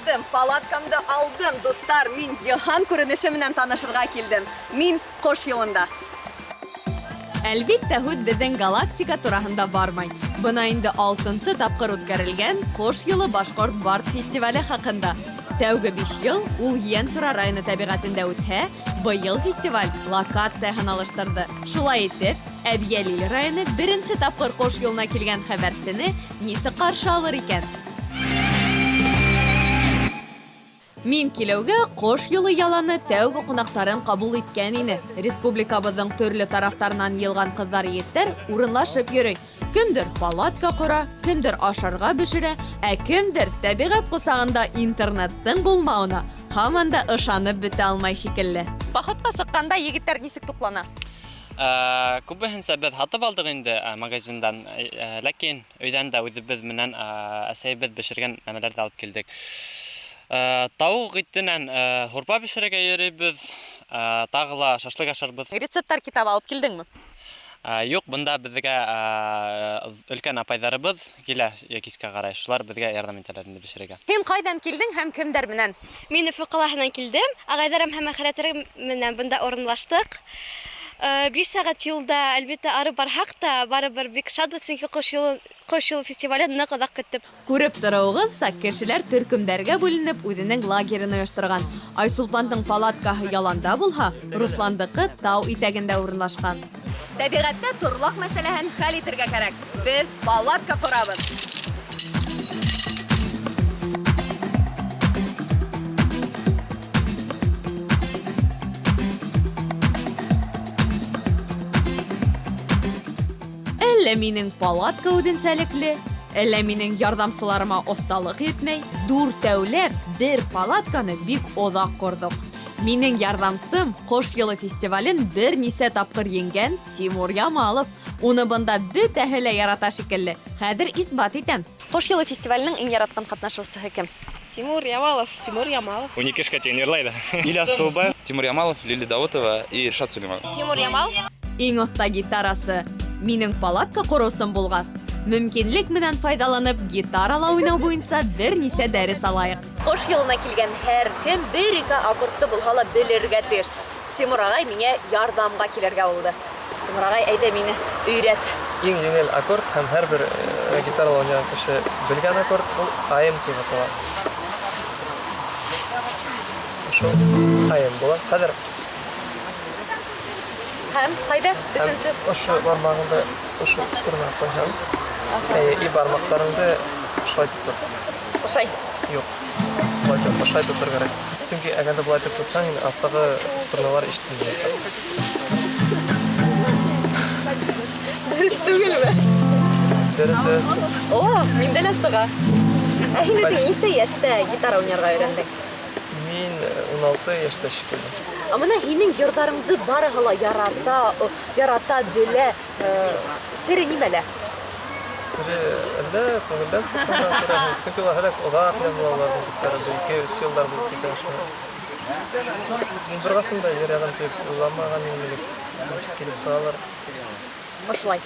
Ҡайттым, палаткамды алдым, дуҫтар, мин йыһан күренеше менән танышырға килдем. Мин ҡош юлында. Әлбиттә, һүҙ беҙҙең галактика тураһында бармай. Бына инде алтынсы тапҡыр үткәрелгән Ҡош юлы башҡорт бард фестивале хаҡында. Тәүге биш йыл ул Ейәнсура районы тәбиғәтендә үтһә, быйыл фестиваль локацияһын алыштырҙы. Шулай итеп, Әбйәлил районы беренсе тапҡыр Ҡош юлына килгән хәбәрсене нисек ҡаршы алыр икән? Мин килеүгә Ҡош юлы яланы тәүге ҡунаҡтарын ҡабул иткән ине. Республикабыҙҙың төрлө тарафтарынан йыйылған ҡыҙҙар-егеттәр урынлашып йөрөй. Кемдер палатка ҡора, кемдер ашарға бешерә, ә кемдер тәбиғәт ҡосағында интернеттың булмауына һаман да ышанып бөтә алмай шикелле. Походка сыҡҡанда егеттәр нисек туҡлана? Күбеһенсә беҙ һатып алдыҡ инде магазиндан, ләкин Өйҙән дә үҙебеҙ менән әсәйебеҙ бешергән нәмәләрҙе алып килдек. Тауыҡ итенән һурпа бешерергә йөрөйбөҙ, тағы ла шашлык ашарбыҙ. Рецепттар китабы алып килдеңме? Юҡ, бында беҙгә өлкән апайҙарыбыҙ килә кискә ҡарай, шулар беҙгә ярҙам итәләр инде бешерергә. Һин ҡайҙан килдең һәм кемдәр менән? Мин Өфө ҡалаһынан килдем. Ағайҙарым һәм әхирәттәрем менән бында урынлаштыҡ. Биш сәғәт юлда, әлбиттә, арып барһаҡ та, барыбер бик шатбыҙ, сөнки Ҡош юлы, Ҡош юлы фестивален ныҡ оҙаҡ көттөк. Күреп тороуығыҙса, кешеләр төркөмдәргә бүленеп үҙенең лагерен ойошторған. Айсулпандың палаткаһы яланда булһа, Русландыҡы тау итәгендә урынлашҡан. Тәбиғәттә торлаҡ мәсьәләһен хәл итергә кәрәк. Беҙ палатка ҡорабыҙ. Әллә минең палатка үҙенсәлекле, әллә минең ярҙамсыларыма оҫталыҡ етмәй, дүртәүләп бер палатканы бик оҙаҡ ҡорҙоҡ. Минең ярҙамсым Ҡош йылы фестивален бер нисә тапҡыр еңгән Тимур Ямалов. Уны бында бөтәһе лә ярата шикелле. Хәҙер иҫбат итәм. Ҡош йылы фестиваленең иң яратҡан ҡатнашыусыһы кем? Тимур Ямалов. Тимур Ямалов. Унике эшкә тигән йырлай ҙа. Ильяс Тылбаев, Тимур Ямалов, Лилия Даутова и Ришат Сулейманов. Тимур Ямалов. Иң оҫта гитарасы минең палатка ҡороусым булғас, мөмкинлек менән файҙаланып, гитарала уйнау буйынса бер нисә дәрес алайыҡ. Ҡош йылына килгән һәр кем бер-ике аккордты булһа ла белергә тейеш. Тимур ағай миңә ярҙамға килергә булды. Тимур ағай, әйҙә мине өйрәт. Иң еңел аккорд һәм һәрбер гитарала уйнаған кеше белгән аккорд ул АМ дип атала. Шул АМ була. Хәҙер Һәм ҡайҙа? Өсөнсө. Ошо бармағыңды ошо струнаға ҡуйһаң, и бармаҡтарыңды шулай тотор. Ошай. Юҡ. Былай тот, ошай тотор кәрәк. Сөнки әгәр ҙә былай итеп тотһаң, инде арттағы струналар ишетелмәйәсәк. Дөрөҫ түгелме? Дөрөҫ, дөрөҫ. О, миндә лә сыға. Ә һин үҙең нисә йәштә гитара уйнарға өйрәндең? Мин 16 йәштә шикелле. Ә бына һинең йырҙарыңды барыһы ла ярата, ярата белә. Сере нимәлә? Сере әллә күңелдән сыҡҡанға күрәһең. Сөнки улар һәләк оҙаҡ языла уларҙың биттәре, бер ике, өс йылдар булып китә шуңа. Мин беркайсан да йыр яҙам дип уйламаған инем элек. Ничек килеп сығалыр. Ошолай.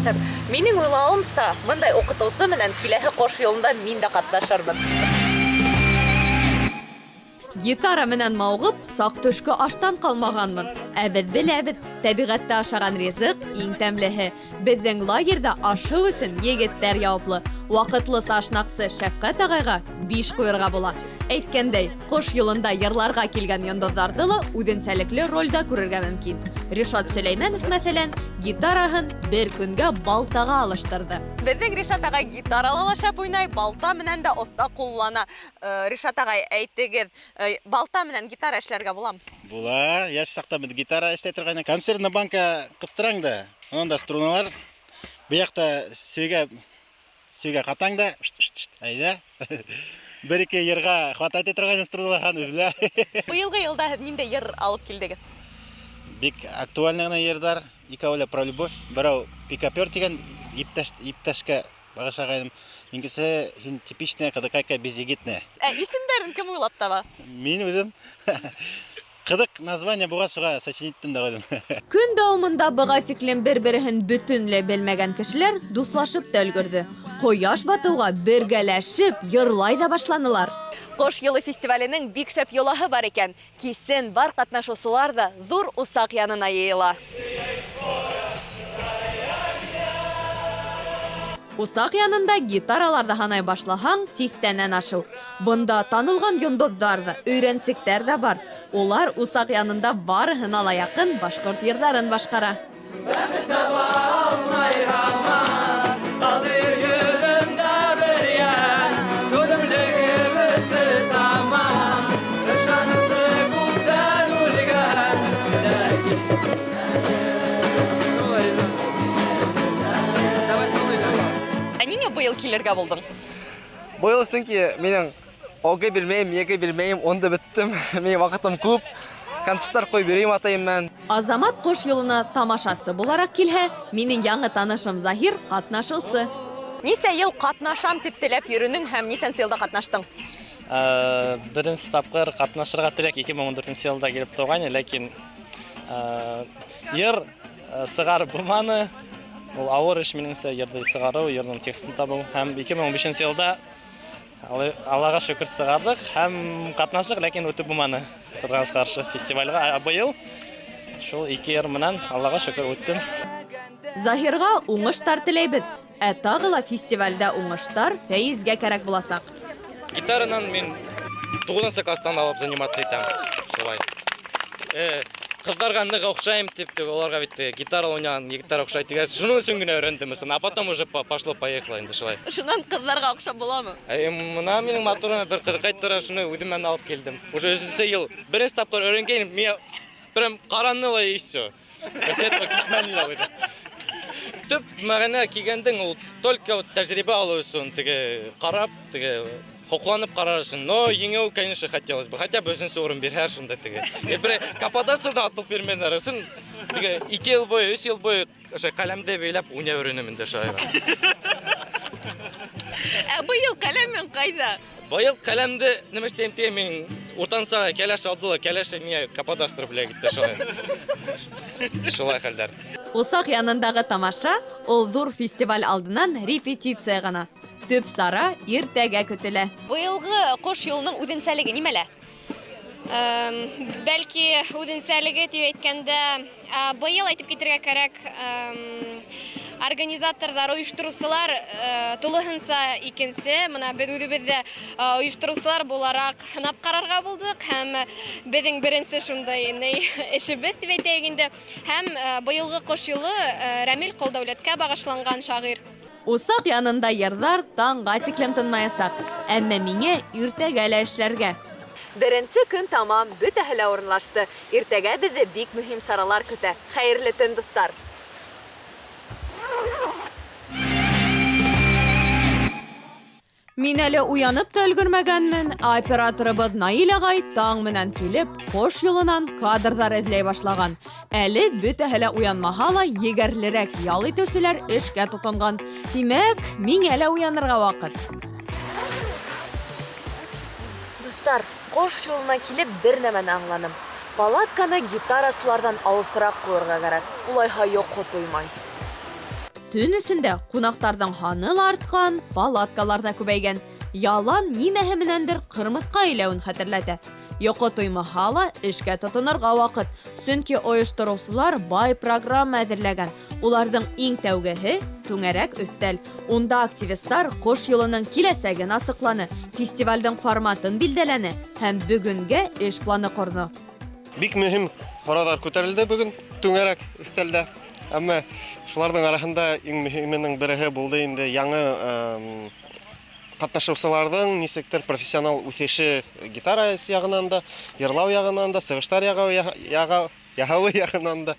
Шәп. Минең уйлауымса, бындай уҡытыусы менән киләһе ҡош юлында мин дә ҡатнашырмын. Гитара менән мауығып, саҡ төшкө аштан ҡалмағанмын. Ә беҙ беләбеҙ, тәбиғәттә ашаған ризыҡ иң тәмлеһе. Беҙҙең лагерҙа аш-һыу өсөн егеттәр яуаплы. Ваҡытлыса ашнаҡсы Шәфҡәт ағайға биш ҡуйырға була. Әйткәндәй, ҡош юлында йырларға килгән йондоҙҙарҙы ла үҙенсәлекле ролдә күрергә мөмкин. Ришат Сөләймәнов, мәҫәлән, гитараһын бер көнгә балтаға алыштырҙы. Беҙҙең Ришат ағай гитарала ла шәп уйнай, балта менән дә оҫта ҡуллана. Ришат ағай, әйтегеҙ, балта менән гитара эшләргә буламы? Була. Йәш саҡта беҙ гитара эшләй торғайныҡ. Консервный банка ҡыҫтыраң да, унан да струналар бер яҡта сөйгә сөйгә ҡатаң да, әйҙә. Бер-ике йырға хватать итә торған струналар һәм өҙөлә. Быйылғы йылда һеҙ ниндәй йыр алып килдегеҙ? Бик актуальный ғына йырҙар. Икәү лә про любовь. Берәү пикапер тигән иптәш, иптәшкә Багыш ағайым, икенсеһе, һин типичная кыдыкайка безегитная. Ә исемдәрен кем уйлап таба? Мин үҙем. Ҡыҙыҡ название булғас, шуға сочинить иттем дә ҡуйҙым. Көн дауамында быға тиклем бер-береһен бөтөнләй белмәгән кешеләр дуҫлашып та өлгөрҙө. Ҡояш батыуға бергәләшеп йырлай ҙа башланылар. Ҡош юлы фестиваленең бик шәп йолаһы бар икән. Кисен бар ҡатнашыусылар ҙа ҙур усаҡ янына йыйыла. Усаҡ янында гитараларҙы һанай башлаһаң, тиҫтәнән ашыу. Бында танылған йондоҙҙар ҙа, өйрәнсектәр ҙә бар. Улар усаҡ янында барыһына ла яҡын башҡорт йырҙарын башҡара. Ә ниңә быйыл килергә булдың? Быйыл сөнки минең ОГЭ бирмәйем, ЕГЭ бирмәйем, унда бөттөм. Минең ваҡытым күп. Концерттар ҡуйып йөрөйөм атайым менән. Азамат ҡош юлына тамашасы булараҡ килһә, минең яңы танышым Заһир ҡатнашыусы. Нисә йыл ҡатнашам тип теләп йөрөнөң һәм нисәнсе йылда ҡатнаштың? Беренсе тапҡыр ҡатнашырға теләк 2014 йылда килеп тыуғайны, ләкин йыр сығарып булманы. Ул ауыр эш минеңсә, йырҙы сығарыу, йырҙың текстын табыу. Һәм 2015 йылда Аллаға шөкөр сығарҙыҡ һәм ҡатнаштыҡ, ләкин үтеп булманы. Ҡыҙғаныс ҡаршы фестивальға. Ә быйыл шул ике йыр менән Аллаға шөкөр үттем. Заһирға уңыштар теләйбеҙ. Ә тағы ла фестивальдә уңыштар Фәйезгә кәрәк буласаҡ. Гитаранан мин туғыҙынсы кластан алып заниматься итәм. Шулай. Ҡыҙҙарға ныҡ оҡшайым тип, тип, уларға бит гитара уйнаған егеттәр оҡшай тигәс, шуның өсөн генә өйрәндем, мәсәлән. А потом уже пошло-поехало инде шулай. Шунан ҡыҙҙарға оҡшап буламы? Мына минең матурыма бер ҡыҙыҡай тора, шуны үҙем менән алып килдем. Уже өсөнсө йыл, беренсе тапҡыр өйрәнгәйнем, миңә прям ҡараны ла и всё. После этого китмәне лә үҙе. Төп мәғәнә килгәндең ул только вот тәжрибә алыу өсөн, теге ҡарап, теге һоҡланып ҡарар өсөн. Но еңеү, конечно, хотелось бы. Хотя бы өсөнсө урын бирһә шунда теге. Бер каподастрда атылып бирмәнеләр. Өсөн теге ике йыл буйы, өс йыл буйы ошо ҡәләмде бәйләп уйнап йөрөнөм инде ошо айға. Ә быйыл ҡәләмең ҡайҙа? Быйыл ҡәләмде нимә эшләйем тием, мин уртансаға кәләш алды ла, кәләш миңә каподастр бүләк итте шулай. Шулай хәлдәр. Усаҡ янындағы тамаша ул ҙур фестиваль алдынан репетиция ғына. Төп сара иртәгә көтөлә. Быйылғы ҡош юлының үҙенсәлеге нимәлә? Бәлки үҙенсәлеге тип әйткәндә, быйыл әйтеп китергә кәрәк, организаторҙар, ойоштороусылар, тулыһынса икенсе. Мына беҙ үҙебеҙ ҙә, ойоштороусылар булараҡ һынап ҡарарға булдыҡ һәм беҙҙең беренсе шундай ни эшебеҙ тип әйтәйек инде. Һәм, быйылғы ҡош юлы, Рәмил Ҡолдәүләткә бағышланған шағир. Усаҡ янында йырҙар таңға тиклем тынмаясаҡ. Әммә миңә иртәгә лә эшләргә. Беренсе көн тамам, бөтәһе лә урынлашты. Иртәгә беҙҙе бик мөһим саралар көтә. Хәйерле төн, дуҫтар! Мин әле уянып та өлгөрмәгәнмен, ә операторыбыҙ Наил ағай таң менән килеп, ҡош юлынан кадрҙар эҙләй башлаған. Әле бөтәһе лә уянмаһа ла, егәрлерәк ял итеүселәр эшкә тотонған. Тимәк, миңә лә уянырға ваҡыт. Дуҫтар, ҡош юлына килеп бер нәмәне аңланым. Палатканы гитарасыларҙан алыҫыраҡ ҡуйырға кәрәк. Улайһа йоҡо туймай. Төн эсендә ҡунаҡтарҙың һаны ла артҡан, палаткалар ҙа күбәйгән. Ялан нимәһе менәндер ҡырмыҫҡа иләүен хәтерләтә. Йоҡо туймаһа ла эшкә тотонорға ваҡыт. Сөнки ойоштороусылар бай программа әҙерләгән. Уларҙың иң тәүгеһе түңәрәк өҫтәл. Унда активистар ҡош юлының киләсәген асыҡланы, фестивалдең форматын билдәләне һәм бөгөнгә эш планы ҡорҙо. Бик мөһим һорауҙар күтәрелде бөгөн түңәрәк өҫтәлдә. Әммә шуларҙың араһында иң мөһименең береһе булды инде яңы ҡатнашыусыларҙың нисектер профессионал үҫеше гитара яғынан да, йырлау яғынан да, сығыштар яһауы яғынан да.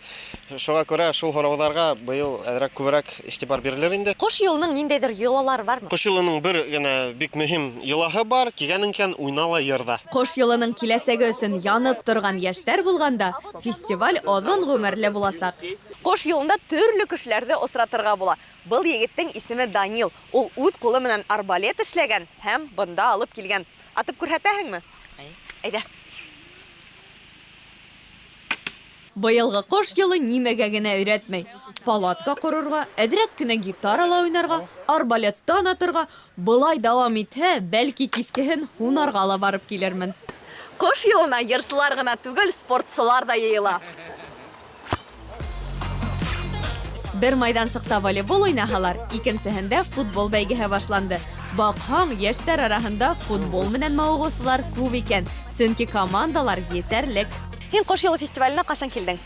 Шуға күрә шул һорауҙарға быйыл әҙерәк күберәк иғтибар бирелер инде. Ҡош юлының ниндәйҙер йолалары бармы? Ҡош юлының бер генә бик мөһим йолаһы бар, кигән икән уйна ла йырҙа. Ҡош юлының киләсәге өсөн янып торған йәштәр булғанда фестиваль оҙон ғүмерле буласаҡ. Ҡош юлында төрлө кешеләрҙе осратырға була. Был егеттең исеме Данил. Ул үҙ ҡулы менән арбалет эшләгән һәм бында алып килгән. Атып күрһәтәһеңме? Әйҙә. Быйылғы ҡош юлы нимәгә генә өйрәтмәй. Палатка ҡорорға, әҙерәк кенә гитарала уйнарға, арбалеттан атырға. Былай дауам итһә, бәлки кискеһен һунарға ла барып килермен. Ҡош юлына йырсылар ғына түгел, спортсылар ҙа йыйыла. Бер майҙансыҡта волейбол уйнаһалар, икенсеһендә футбол бәйгеһе башланды. Баҡһаң, йәштәр араһында футбол менән мауығыусылар күп икән, сөнки командалар етәрлек. Һин Ҡош юлы фестиваленә ҡасан килдең?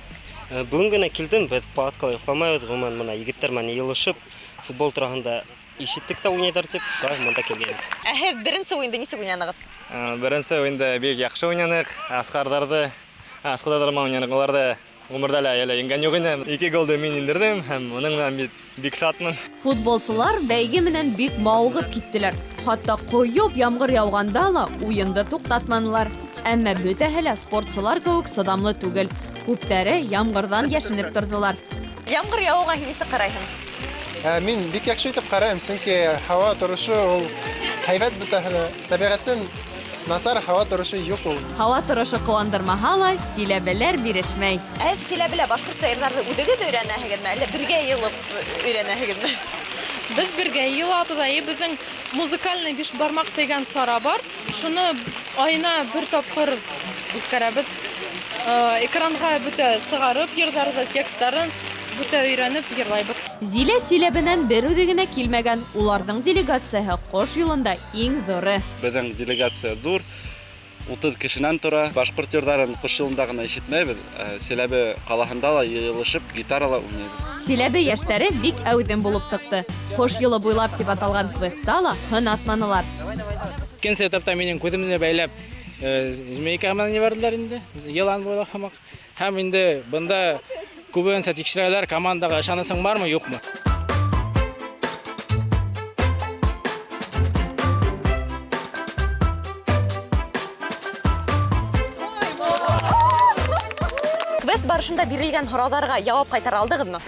Бөгөн генә килдем, беҙ палаткала йоҡламайбыҙ, ғөмүмән, мына егеттәр менән йыйылышып, футбол тураһында ишеттек тә уйнайҙар тип, шулай мында килгәйнек. Ә һеҙ беренсе уйынды нисек уйнанығыҙ? Беренсе уйынды бик яҡшы уйнаныҡ, Асҡарҙарҙы, Асҡарҙар менән уйнаныҡ, уларҙы ғүмерҙә лә әле еңгән юҡ ине. 2 голды мин индерҙем һәм уның менән бик, бик шатмын. Футболсылар бәйге менән бик мауығып киттеләр. Хатта ҡойоп ямғыр яуғанда ла уйынды туҡтатманылар. Әммә бөтәһе лә спортсылар кеүек сыҙамлы түгел. Күптәре ямғырҙан йәшенеп торҙолар. Ямғыр яуыуға һин нисек ҡарайһың? Мин бик яҡшы итеп ҡарайым, сөнки һауа торошо ул һәйбәт бөтәһе лә. Тәбиғәттең насар һауа торошо юҡ ул. Һауа торошо ҡыуандырмаһа ла, силәбеләр бирешмәй. Ә һеҙ силәбелә башҡортса йырҙарҙы үҙегеҙ өйрәнәһегеҙме, әллә бергә йыйылып өйрәнәһегеҙме? Беҙ бергә йыйылабыҙ, әйе, беҙҙең музыкальный биш бармаҡ тигән сара бар. Шуны айына бер тапҡыр үткәрәбеҙ. Экранға бөтә сығарып йырҙарҙы, тексттарын бөтә өйрәнеп йырлайбыҙ. Зилә Силәбенән бер үҙе генә килмәгән. Уларҙың делегацияһы Ҡош юлында иң ҙуры. Беҙҙең делегация ҙур, 30 кешенән тора. Башҡорт йырҙарын Ҡош юлында ғына ишетмәйбеҙ, Силәбе ҡалаһында ла йыйылышып гитарала уйнайбыҙ. Силәбе йәштәре бик әүҙем булып сыҡты. Ҡош юлы буйлап тип аталған квестта ла һынатманылар. Икенсе этапта минең күҙемде бәйләп, змейка менән ебәрҙеләр инде, йылан буйлап һымаҡ. Һәм инде бында күбеһенсә тикшерәләр, командаға ышанасың бармы, юҡмы? Квест барышында бирелгән һорауҙарға яуап ҡайтара алдығыҙмы?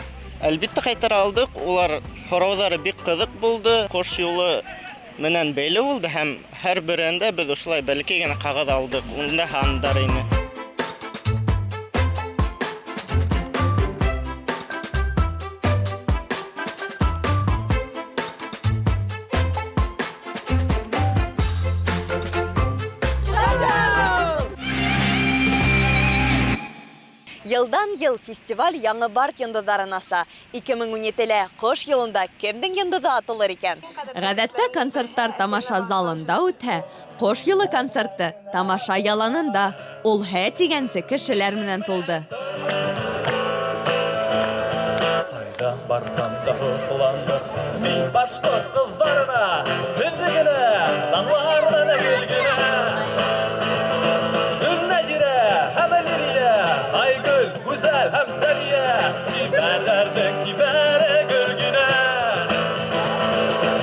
Әлбиттә ҡайтара алдыҡ. Улар һорауҙары бик ҡыҙыҡ булды. Ҡош юлы менән бәйле булды һәм һәр береһендә беҙ ошолай бәләкәй генә ҡағыҙ алдыҡ. Унда һандар ине. Йылдан йыл фестиваль яңы бард йондоҙҙарын аса. Ике мең ун етелә Ҡош юлында кемдең йондоҙо атылыр икән? Ғәҙәттә концерттар тамаша залында үтһә, Ҡош юлы концерты тамаша яланында. Ул һә тигәнсе кешеләр менән тулды. Ҡайҙа барһам да һоҡландым мин башҡорт ҡыҙҙарына, һеҙҙе генә данлармын гел генә. Гөлнәзирә һәм Лилиә, Айгөл, Гүзәл һәм Сәлиә, сибәрҙәрҙең сибәре Гөлгенә.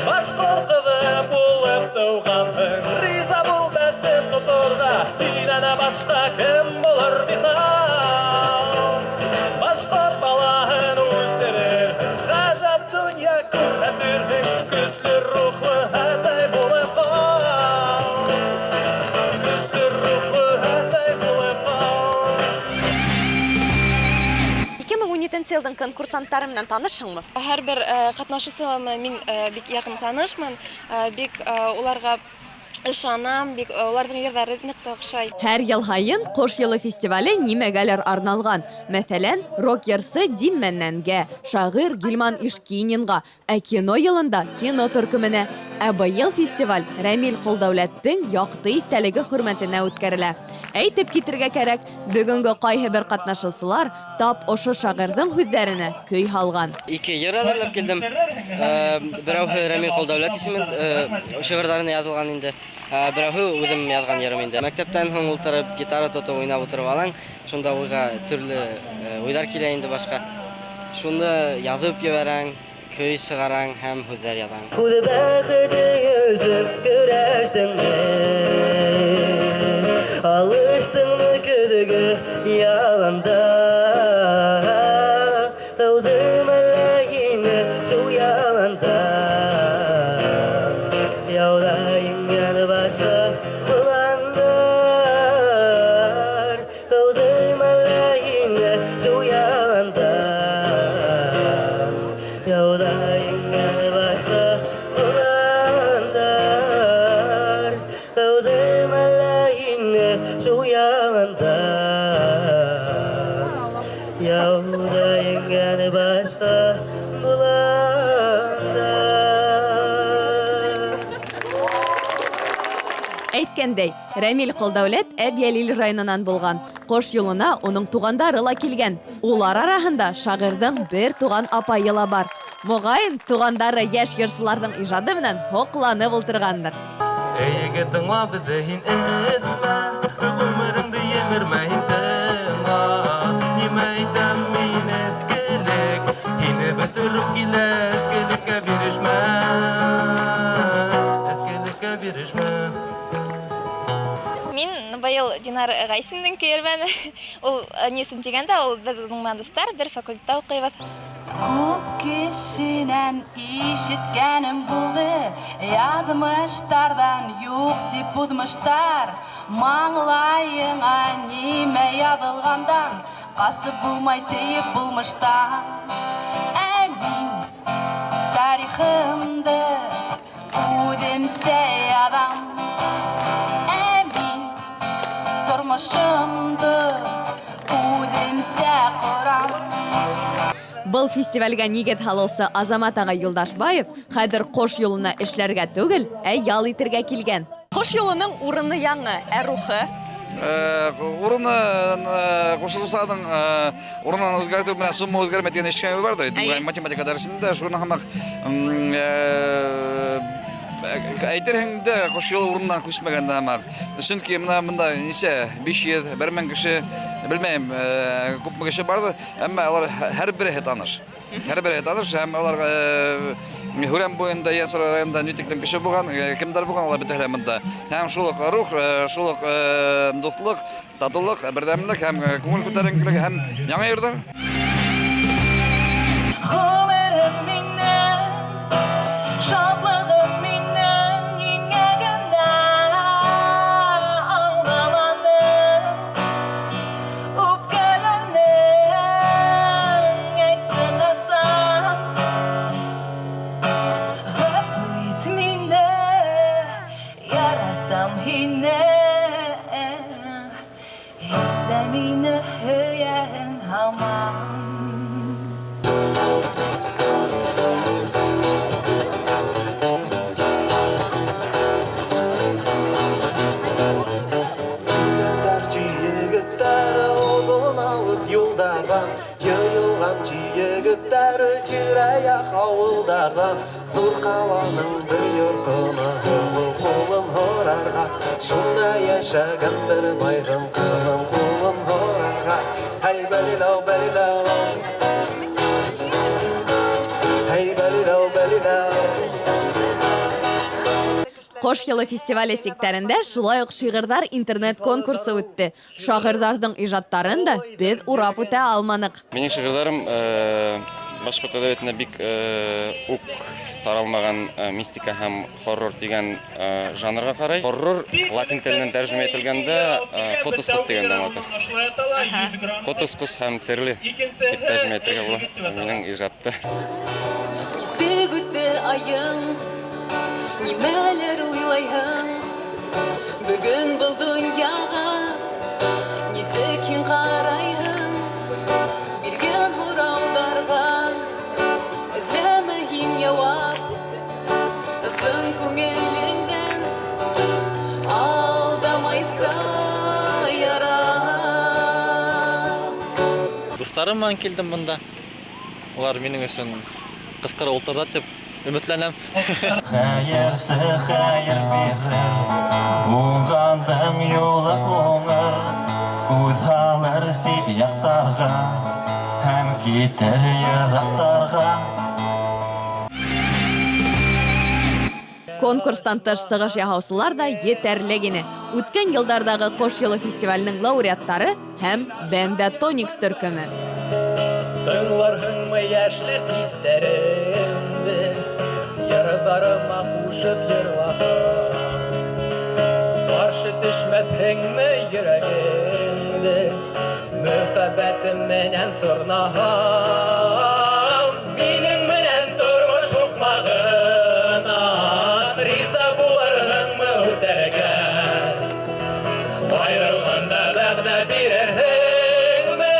Башҡорт ҡыҙы булып тыуғанһың, риза бул бәхет тоторға, һинән башҡа кем булыр миһал? Башҡорт балаһын үлтерер, ғәжәп донъя күрһәтерһең, көслө рухлы әсәй булып ҡал. Көслө рухлы әсәй булып ҡал. Ике мең ун етенсе йылдың конкурсанттары менән танышһыңмы? Һәр бер ҡатнашыусы менән мин бик яҡын танышмын, бик уларға ышанам, бик уларҙың йырҙары ныҡ та оҡшай. Һәр йыл һайын Ҡош йылы фестивале нимәгәлер арналған. Мәҫәлән, рок йырсы Дим Мәннәнгә, шағир Гилман Ишкининға, ә кино йылында кино төркөмөнә. Ә быйыл фестиваль Рәмил Ҡолдәүләттең яҡты иҫтәлеге хөрмәтенә үткәрелә. Әйтеп китергә кәрәк, бөгөнгө ҡайһы бер ҡатнашыусылар тап ошо шағирҙың һүҙҙәренә көй һалған. Ике йыр әҙерләп килдем. Берәүһе Рәмил Ҡолдәүләт исемен шиғырҙарына яҙылған инде. Берәүһе үҙем яҙған йырым инде. Мәктәптән һуң ултырып, гитара тотоп уйнап ултырып алаң, шунда уйға төрлө уйҙар килә инде башҡа. Шуны яҙып ебәрәң, көй сығараң һәм һүҙҙәр яҙаң. Үҙ бәхетең өсөн көрәштеңме? Алыштыңмы көҙгө яланда? Тыуҙым әллә һине шул яланда? Яуҙа еңгән башҡа боландар. Тыуҙым әллә һине шул яланда? Әйткәндәй, Рәмил Ҡолдәүләт Әбйәлил районынан булған. Ҡош юлына уның туғандары ла килгән. Улар араһында шағирҙың бер туған апайы ла бар. Моғайын, туғандары йәш йырсыларҙың ижады менән һоҡланып ултырғандыр. Эй, егет, тыңла беҙҙе һин эсмә, ғүмереңде емермә һин тыңла. Нимә әйтәм мин эскелек, һине бөтөрөп килә, эскелеккә бирешмә. Эскелеккә бирешмә. Мин быйыл Динар Гайсиндың көйөрмәне. Ул ни өсөн тигәндә, ул беҙ уның менән дуҫтар, бер факультетта уҡыйбыҙ. Күп кешенән ишеткәнем булды, яҙмыштарҙан юҡ тип уҙмыштар. Маңлайыңа нимә яҙылғандан, ҡасып булмай тиеп булмыштан. Ә мин тарихымды үҙемсә яҙам. Ә мин тормошомдо үҙемсә ҡорам. Был фестивалгә нигеҙ һалыусы Азамат ағай Юлдашбаев хәҙер ҡош юлына эшләргә түгел, ә ял итергә килгән. Ҡош юлының урыны яңы, ә рухы? Урыны ҡушылыусының урынын үҙгәртеү менән сумма үҙгәрмәй тигән ишеткән барҙыр. Математика дәресендә шуны һымаҡ әйтерһең дә ҡош юлы урынынан күсмәгән дә һымаҡ. Сөнки мына бында нисә 500, 1000 кеше, белмәйем, күпме кеше барҙыр, әммә алар һәр береһе таныш. Һәр береһе таныш һәм алар Һүрән буйында, Ейәнсура районында ни тиклем кеше булған, кемдәр булған, алар бөтәһе лә бында. Һәм шул уҡ рух, шул уҡ дуҫлыҡ, татыулыҡ, берҙәмлек һәм күңел күтәренкелеге һәм яңы йырҙар. Ғүмерем минең, шатлығым минең, ниңә генә аңламаның, үпкәләнең, әйтсе ҡасан. Ғәфү ит мине, яратам һине, һин дә мине һөйәһең һаман. Егеттәр оҙон алыҫ юлдарҙан, йыйылған егеттәр тирә-яҡ ауылдарҙан, ҙур ҡаланың бер йортона һылыу ҡулын һорарға, шунда йәшәгән бер байҙың ҡыҙын ҡулын һорарға. Һәй, бәлиләү, бәлиләү. Һәй, бәлиләү, бәлиләү. Ҡош йылы фестивале сиктәрендә шулай уҡ шиғырҙар интернет конкурсы үтте. Шағирҙарҙың ижадтарын да беҙ урап үтә алманыҡ. Минең шиғырҙарым башҡорт әҙәбиәтендә бик үк таралмаған мистика һәм хоррор тигән жанрға ҡарай. Хоррор латин теленән тәржемә ителгәндә ҡот осҡос тигәнде аңлата. Ҡот осҡос һәм серле тип тәржемә итергә була минең ижадты. Нисек үтте айың, нимәләр уйлайһың? Бөгөн был донъяға нисек һин ҡарайһың? Биргән һорауҙарға эҙләмә һин яуап. Ысын күңелеңдән алдамайса ярап. Дуҫтарым менән килдем бында. Улар минең өсөн ҡысҡырып ултырҙы тип өмөтләнәм. Хәйерсе хәйер бирер, уңғандың юлы уңыр, күҙ һалыр сит яҡтарға һәм китер йыраҡтарға. Конкурстан тыш сығыш яһаусылар ҙа етәрлек ине. Үткән йылдарҙағы Ҡош йылы фестиваленең лауреаттары һәм Бендатоникс төркөмө. Тыңларһыңмы йәшлек хистәремде, йырҙарыма ҡушып йырлаһам, ҡаршы төшмәҫһеңме йөрәгеңде, мөхәббәтем менән сорнаһам, минең менән тормош һуҡмағына риза булырһыңмы үтәргә? Айырылғанда вәғәҙә бирерһеңме,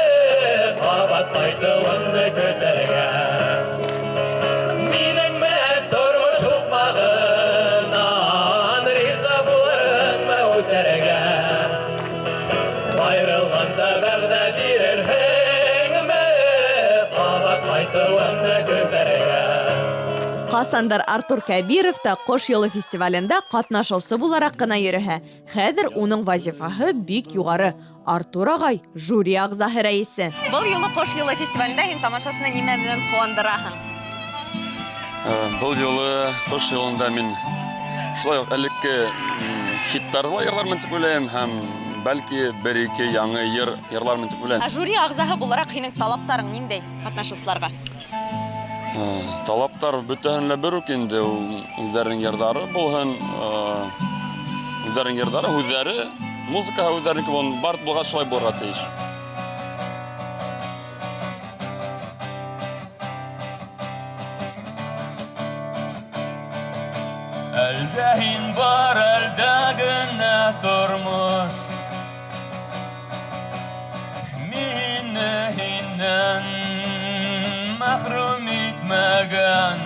ҡабат ҡайтыуыңды көтәргә? Минең менән тормош һуҡмағынан риза булырһыңмы да вәғәҙә бирерһеңме, ҡабат ҡайтыуымды көтәргә? Ҡасандыр Артур Кәбиров та Ҡош юлы фестивалендә ҡатнашыусы булараҡ ҡына йөрөһә, хәҙер уның вазифаһы бик юғары. Артур ағай жюри ағзаһы рәйесе. Был юлы Ҡош юлы фестивалендә һин тамашасыны нимә менән ҡыуандыраһың? Был юлы Ҡош юлында мин шулай уҡ элекке хиттарҙы ла йырлармын тип уйлайым һәм бәлки бер-ике яңы йыр йырлармын тип уйлайым. Ә жюри ағзаһы булараҡ һинең талаптарың ниндәй ҡатнашыусыларға? Талаптар бөтәһен лә бер үк инде, ул үҙҙәренең йырҙары булһын, үҙҙәренең йырҙары, һүҙҙәре, музыкаһы үҙҙәренеке булһын, бар булғас шулай булырға тейеш. Әлдә һин бар, әлдә генә тормош. Мине һиннән мәхрүм итмәгән.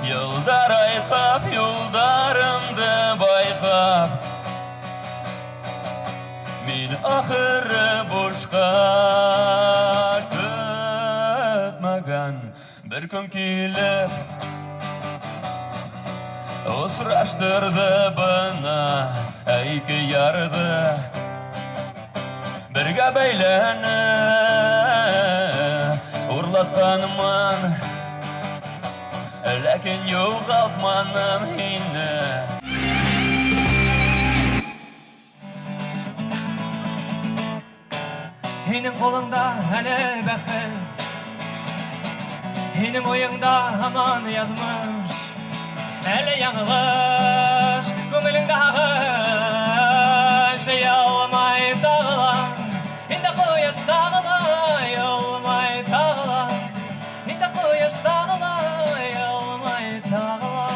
Йылдар айҡап, юлдарымды байҡап. Мин ахыры бушҡа көтмәгән. Бер көн килеп осраштырҙы бына ике ярҙы. Бергә бәйләне урлатҡанмын, ләкин юғалтманым һине. Һинең ҡулыңда әле бәхет, һинең уйыңда һаман яҙмыш. Әле яңылыш, күңелеңдә һағыш, йылмай тағыла, инде ҡояш сағыла, йылмай тағыла, инде ҡояш сағыла, йылмай тағыла.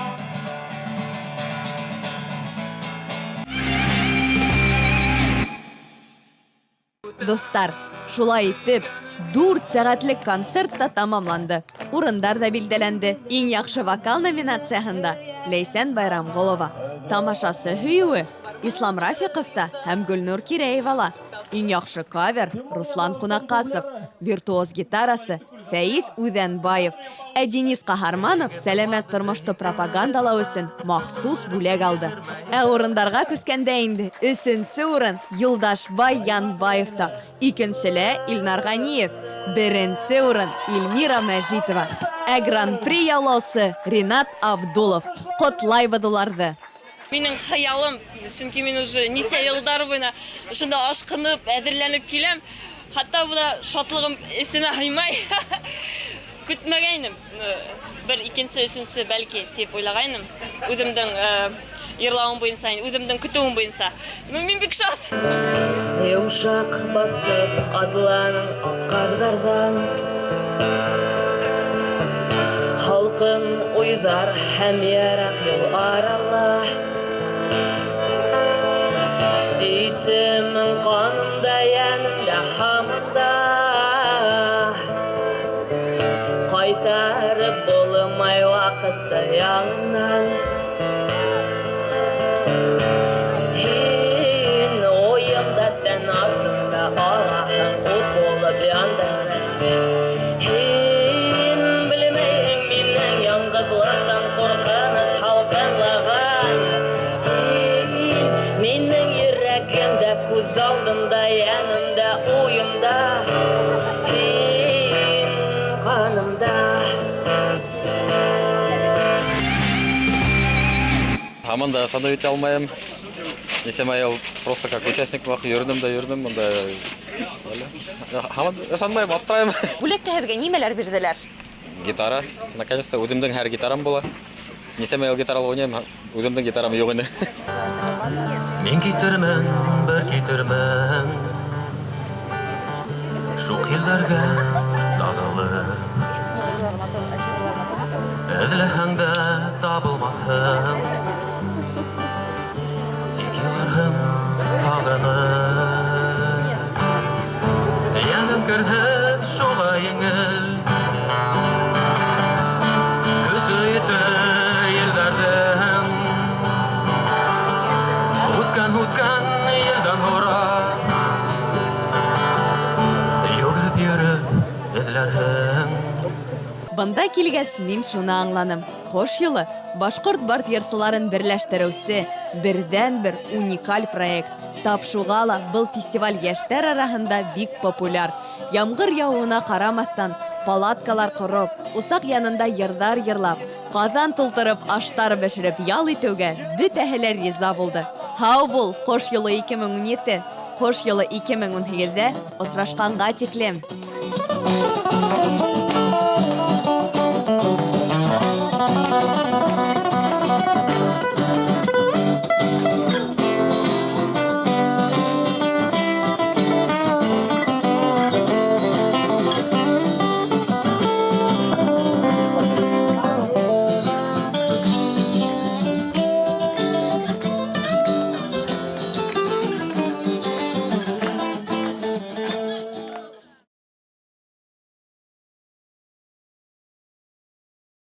Дуҫтар, шулай итеп, 4 сәғәтлек концерт та тамамланды. Урындар ҙа билдәләнде. Иң яҡшы вокал номинацияһында Ләйсән Байрамғолова, тамашасы һөйөүе Ислам Рафиҡов та һәм Гөлнур Кирәева ла. Иң яҡшы кавер Руслан Ҡунаҡҡасов, виртуоз гитарасы Фәиз Үҙәнбаев. Ә Денис Ҡаһарманов сәләмәт тормошто пропагандалау өсөн махсус бүләк алды. Ә урындарға күскәндә инде өсөнсө урын Юлдашбай Янбаевта, икенселә Илнар Ғәниев, беренсе урын Эльмира Мәжитова, ә гран-при яулаусы Ринат Абдулов. Ҡотлайбыҙ уларҙы. Минең хыялым, сөнки мин уже нисә йылдар буйына шунда ашҡынып, әҙерләнеп киләм. Хатта бына шатлығым эсемә һыймай. Көтмәгәйнем, бер икенсе, өсөнсө бәлки тип уйлағайным. Үҙемдең йырлауым буйынса, үҙемдең көтөүем буйынса. Ну, мин бик шат. Йомшаҡ баҫып атланың аҡ ҡарҙарҙан. Һалҡын уйҙар һәм йыраҡ юл арала. Исемең ҡанымда, йәнемдә, һаманда. Ҡайтарып булмай ваҡытты яңынан. Һин уйымда, тән аҫтында алаһың ут булып яндырып. Һин белмәйһең минең яңғыҙлыҡтан ҡурҡыныс һалҡынлаған. Һин минең йөрәгемдә, күҙ алдымда, йәнемдә, уйымда. Һин ҡанымда. Һаман да ышанып итә алмайым. Нисәмә йыл просто как участник булараҡ йөрөнөм дә йөрөнөм бында. Һаман ышанмайым, аптырайым. Бүләккә һеҙгә нимәләр бирҙеләр? Гитара. Наконец-то үҙемдең һәр гитарам була. Нисәмә йыл гитарала уйнайым, үҙемдең гитарам юҡ ине. Мин китермен, бер китермен. Шуҡ елдәргә тағылып. Эҙләһәң дә табылмаҫһың. Тик иларһың һағынып. Йәнем керһеҙ, шуға еңел. Көсө етер елдәрҙең. Үткән, үткән елдән һора. Бында килгәс, мин шуны аңланым. Ҡош юлы башҡорт бард йырсыларын берләштереүсе берҙән-бер уникаль проект. Тап шуға ла был фестиваль йәштәр араһында бик популяр. Ямғыр яуыуына ҡарамаҫтан, палаткалар ҡороп, усаҡ янында йырҙар йырлап, ҡаҙан тултырып аштар бешереп ял итеүгә бөтәһе лә риза булды. Һау бул, Ҡош юлы 2017! Ҡош юлы 2018-дә осрашҡанға тиклем!